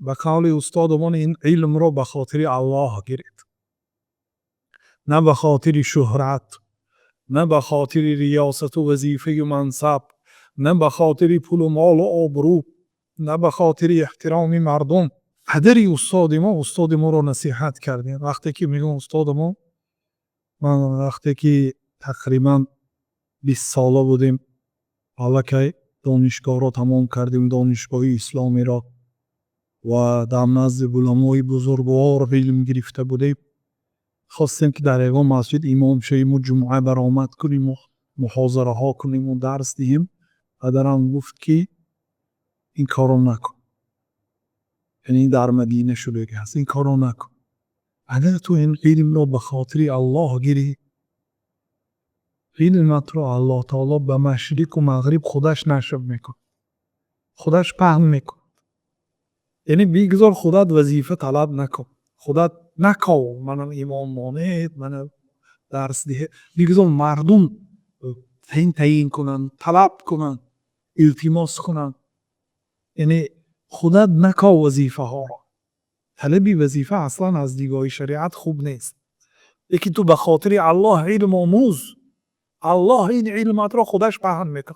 Ба қавли устодамон, ин илмро ба хотири Аллоҳ гиред, на ба хотири шӯҳрат, на ба хотири риёсату вазифаю мансаб, на ба хотири пулу молу обрӯ, на ба хотири эҳтироми мардум. Падари устоди мо, устоди моро насиҳат кардем. Вақте ки мегӯям устоди мо, ман вақте ки тақрибан 20 сола будем, аллакай донишгоҳро тамом кардем, донишгоҳи исломиро, ва дар назди уламои бузургвор илм гирифта будем, хостем, ки дар ягон масҷид имом шавему, ҷумъа баромад куниму муҳозираҳо куниму дарс диҳем. Падарам гуфт, ки ин корро накун. Яъне дар Мадина шудагӣ ҳаст. Ин корро накун. Агар ту ин илмро ба хотири Аллоҳ гирӣ, илматро Аллоҳ таоло ба машриқу мағриб худаш нашр мекунад, худаш паҳн мекунад. Яъне бигзор, худат вазифа талаб накун, худат наков, манам имом монед, мана дарс диҳед. Бигзор мардум таъйин кунанд, талаб кунанд, илтимос кунанд. Яъне худат наков вазифаҳоро. Талаби вазифа аслан аз нигоҳи шариат хуб нест, лекин ту ба хотири Аллоҳ илм омӯз, Аллоҳ ин илматро худаш паҳн мекунад.